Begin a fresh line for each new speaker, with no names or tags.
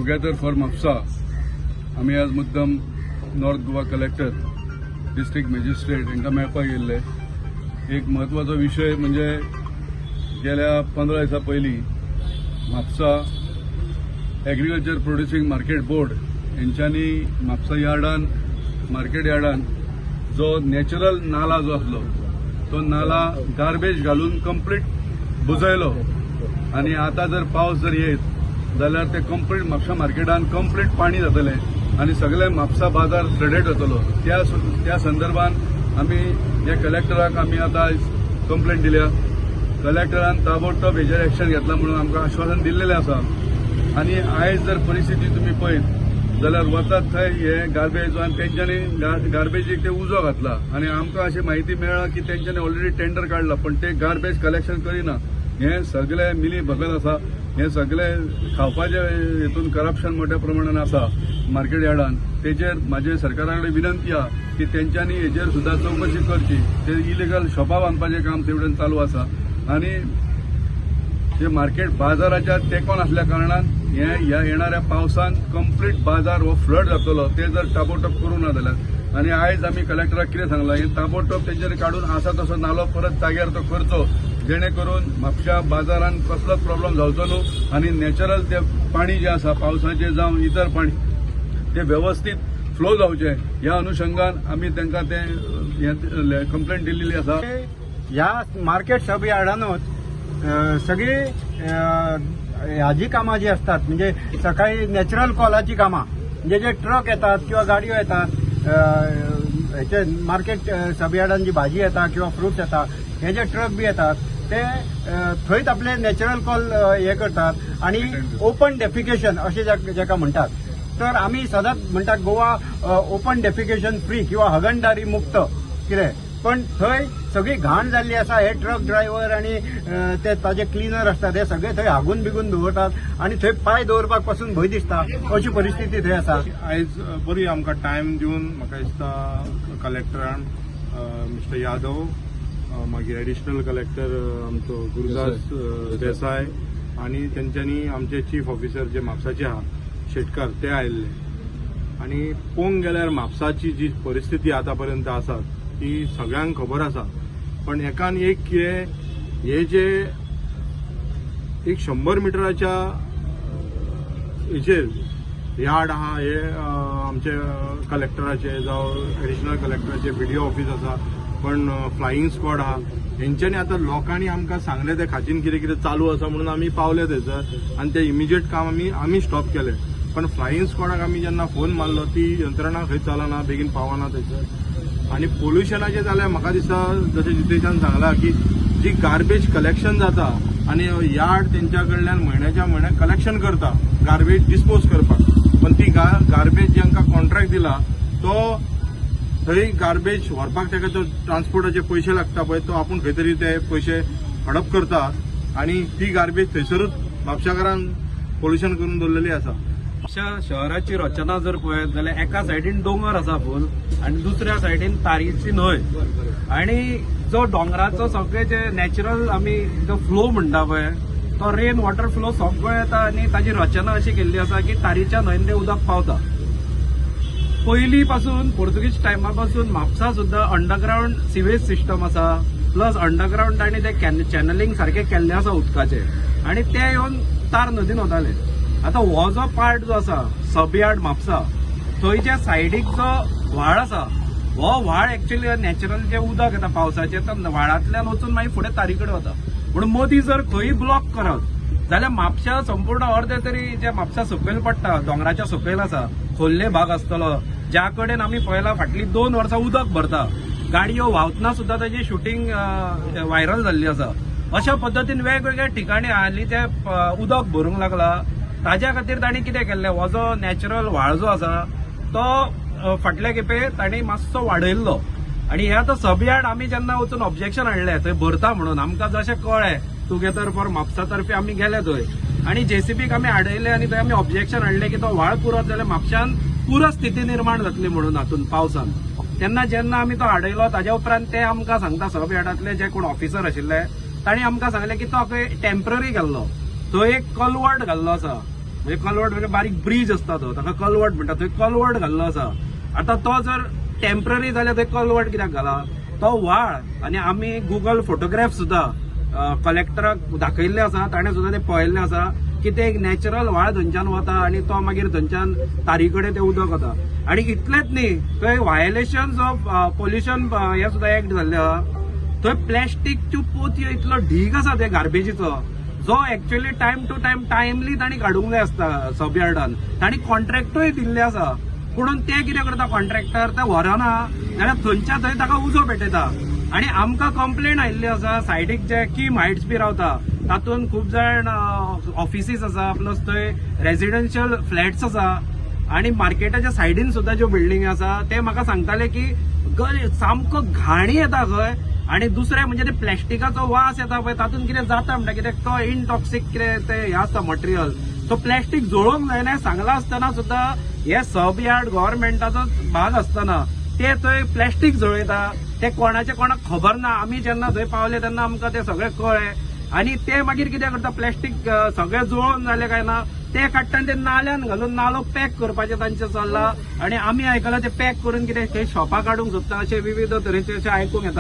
Together for Mapusa आमी आज मुद्दम North Goa collector, district magistrate हांकां मेळपाक येयल्ले. एक म्हत्वाचो विशय म्हणजे गेल्या 15 दिसां पयलीं म्हापसा एग्रीकल्चर प्रोड्युसींग मार्केट बोर्ड हेंच्यांनी म्हापसा यार्डान, मार्केट यार्डान जो नॅचरल नाला जो आसलो तो नाला गार्बेज घालून कंप्लीट बुजयलो आनी आतां जर पावस जर येयत जाल्यार ते कंप्लीट म्हापसा मार्केटान कंप्लीट पाणी जातलें आनी सगळे म्हापसा बाजार फ्लडेड जातलो. त्या त्या संदर्भान आमी ह्या कलेक्टराक आमी आतां कंप्लेंट दिल्या. कलेक्टरान ताबडतोब हेजेर एक्शन घेतला म्हणून आमकां आश्वासन दिल्लेलें आसा. आनी आयज जर परिस्थिती तुमी पळयत जाल्यार वतात थंय हे गार्बेज आनी तेंच्यांनी गार्बेजीक ते उजो घातला आनी आमकां अशी म्हायती मेळ्ळा की तेंच्यांनी ऑलरेडी टेंडर काडला, पण ते गार्बेज कलेक्शन करिना. हे सगळे मिली भगत आसा. हे सगळे खावपाचे हेतून करप्शन मोठ्या प्रमाणान आसा मार्केट यार्डान. तेजेर म्हाजे सरकारा कडेन विनंती आहा की तेंच्यांनी हेजेर सुद्दां चवकशी करची. ते इलिगल शॉपां बांदपाचें काम ते वटेन चालू आसा आनी जे मार्केट बाजाराच्या तेंकोन आसल्या कारणान हे ह्या येणाऱ्या पावसान कंप्लीट बाजार हो फ्लड जातलो, ते जर ताबडतोब करूंक ना जाल्यार. आनी आयज आमी कलेक्टराक कितें सांगलां, हें ताबडतोब तेंच्यांनी काडून आसा तसो नालो परत जाग्यार तो करचो, जेणे करून म्हापश्या बाजारान कसलोच प्रॉब्लम जावचो न्हू आनी नॅचरल ते पाणी जें आसा पावसाचें जावं इतर पाणी ते वेवस्थीत फ्लो जावचें. ह्या अनुशंगान आमी तांकां ते हें कंप्लेंट दिल्लेली आसा.
ह्या मार्केट सब यार्डानूच सगळी हाजी कामां जी असतात, म्हणजे सकाळी नॅचरल कॉलाची कामां, म्हणजे जे ट्रक येतात किंवा गाडयो येतात, हेचे मार्केट सब यार्डान जी भाजी येता किंवा फ्रुट्स येता, हे जे ट्रक बी येतात ते थंयच आपले नॅचरल कॉल हे करतात आणि ओपन डेफिकेशन अशें जाका म्हणटात. तर आमी सदांच म्हणटात गोवा ओपन डेफिकेशन फ्री किंवा हगणदारी मुक्त कितें, पण थंय सगळी घाण जाल्ली आसा. हे ट्रक ड्रायव्हर आनी ते ताजे क्लिनर आसतात, हे सगळे थंय हागून बिगून दवरतात आनी थंय पांय दवरपाक पासून भंय दिसता, अशी परिस्थिती थंय आसा.
आयज बरी आमकां टायम दिवन म्हाका दिसता कलेक्टरान मिस्टर यादव, मागीर एडिशनल कलेक्टर आमचो गुरुदास देसाय आनी तेंच्यांनी आमचे चीफ ऑफिसर जे म्हापसाचे आहा शेटकार ते आयिल्ले. आनी पळोवंक गेल्यार म्हापसाची जी परिस्थिती आतां पर्यंत आसा ती सगळ्यांक खबर आसा, पण एकान एक कितें हे जे एक 100 मिटराच्या हेचेर यार्ड आहा, हे आमचे कलेक्टराचे जावं एडिशनल कलेक्टराचे बीडीओ ऑफिस आसा, पण फ्लायींग स्क्वॉड आहा. हेंच्यांनी आतां लोकांनी आमकां सांगलें ते खाचीन कितें कितें चालू आसा म्हणून आमी पावले थंयसर आनी ते इमिजिएट काम आमी आमी स्टॉप केलें. पण फ्लायींग स्क्वॉडाक आमी जेन्ना फोन मारलो ती यंत्रणा खंय चलना, बेगीन पावना थंयसर. आनी पोल्युशनाचें जाल्यार म्हाका दिसता जशें जितेशान सांगलां की जी गार्बेज कलेक्शन जाता आनी यार्ड तेंच्या कडल्यान म्हयन्याच्या म्हयन्याक कलेक्शन करता गार्बेज डिस्पोज करपाक, पण ती गार्बेज जांकां कॉन्ट्रॅक्ट दिला तो थंय गार्बेज व्हरपाक ताका तो ट्रान्सपोर्टाचे पयशे लागता पळय, तो आपूण खंय तरी ते पयशे हडप करता आनी ती गार्बेज थंयसरूच म्हापशाकारान पोल्युशन करून दवरलेली आसा.
म्हापशा शहराची रचना जर पळयत जाल्यार एका सायडीन दोंगर आसा फूल आनी दुसऱ्या सायडीन तारीची न्हंय आनी जो दोंगराचो सगळे जे नॅचरल आमी जो फ्लो म्हणटा पळय तो रेन वॉटर फ्लो सगळो येता आनी ताजी रचना अशी केल्ली आसा की तारीच्या न्हंयन तें उदक पावता. पयलीं पासून पोर्तुगीज टायमा पासून म्हापसा सुद्दां अंडरग्रावंड सिवेज सिस्टम आसा, प्लस अंडरग्रावंड तांणी ते चॅनलिंग सारकें केल्लें आसा उदकाचें आनी ते येवन तार नदीन वताले. आतां हो जो पार्ट जो आसा सब यार्ड म्हापसा, थंय जे सायडीक जो व्हाळ आसा हो व्हाळ एक्चुअली नॅचरल जे उदक येता पावसाचें तर व्हाळांतल्यान वचून मागीर फुडें तारी कडेन वता. पूण मदीं जर खंय ब्लॉक करत जाल्यार म्हापशा संपूर्ण अर्दे तरी जे म्हापसा सकयल पडटा, दोंगराच्या सकयल आसा, खोल्ले भाग आसतलो ज्या कडेन आमी पळयला फाटलीं 2 वर्सां उदक भरता, गाडयो व्हांवतना सुद्दां ताजी शुटींग व्हायरल जाल्ली आसा. अशा पद्दतीन वेगवेगळ्या ठिकाणी हालीं ते उदक भरूंक लागला. ताज्या खातीर तांणी कितें केल्लें, हो जो नॅचरल व्हाळ जो आसा तो फाटल्या खेपे तांणी मातसो वाडयल्लो आनी हे आतां सब यार्ड आमी जेन्ना वचून ऑब्जेक्शन हाडलें थंय भरता म्हणून, आमकां जशें कळ्ळें टुगेदर फॉर म्हापसा तर्फे आमी गेले थंय आनी जेसीबीक आमी हाडयले आनी थंय आमी ऑब्जेक्शन हाडलें की तो व्हाळ पुरत जाल्यार म्हापशान पूर स्थिती निर्माण जातली म्हणून हातून पावसान. तेन्ना जेन्ना आमी तो हाडयलो ताज्या उपरांत ते आमकां सांगता सब यार्डांतले जे कोण ऑफिसर आशिल्ले तांणी आमकां सांगलें की तो खंय टेम्पररी घाल्लो, थंय एक कलवर्ट घाल्लो आसा. म्हणजे कलवट म्हणजे बारीक ब्रीज आसता तो, ताका कलवट म्हणटा, थंय कलवट घाल्लो आसा. आतां तो जर टेम्पररी जाल्यार थंय कलवट कित्याक घाला? तो व्हाळ आनी आमी गुगल फोटोग्राफ सुद्दां कलेक्टराक दाखयल्ले आसा, ताणें सुद्दां ते पळयल्लें आसा की ते एक नॅचरल व्हाळ थंयच्यान वता आनी तो मागीर थंयच्यान तारी कडेन तें उदक वता. आनी इतलेंच न्ही, थंय व्हायोलेशन्स ऑफ पोल्युशन हें सुद्दां एक्ट जाल्लें आसा. थंय प्लॅस्टिकच्यो पोतयो इतलो ढीग आसा ते गार्बेजीचो, जो actually time to time timely तांणी काडूंक जाय आसता सब यार्डान. तांणी कॉन्ट्रॅक्टूय दिल्ले आसा, पुणून ते कितें करता कॉन्ट्रॅक्टर ते व्हरना जाल्यार थंयच्या थंय ताका उजो पेटयता. आनी आमकां कंप्लेन आयिल्ली आसा सायडीक जे किम हायट्स बी रावता तातूंत खूब जाण ऑफिसीस आसा, प्लस थंय रेजिडेन्शियल फ्लॅट्स आसा आनी मार्केटाच्या सायडीन सुद्दां ज्यो बिल्डिंग आसा ते म्हाका सांगताले की सामको घाणी येता खंय. आनी दुसरें म्हणजे ते प्लॅस्टिकाचो वास येता पळय, तातूंत कितें जाता म्हणटा कित्याक तो इनटॉक्सीक कितें ते हें आसता मटेरियल, सो प्लॅस्टीक जळोवंक जायना सांगलां आसतना सुद्दां हे सब यार्ड गव्हर्मेंटाचो भाग आसतना ते थंय प्लॅस्टीक जळयता, ते कोणाचें कोणाक खबर ना. आमी जेन्ना थंय पावले तेन्ना आमकां ते सगळें कळ्ळें. आनी ते मागीर कितें करता, प्लॅस्टीक सगळें जळोवन जालें काय ना ते काडटा आनी ते नाल्यान घालून नालो पॅक करपाचें तांचें चल्लां. आनी आमी आयकलां ते पॅक करून कितें थंय शॉपां काडूंक सोदता, अशे विविध तरेचे अशें आयकूंक येता.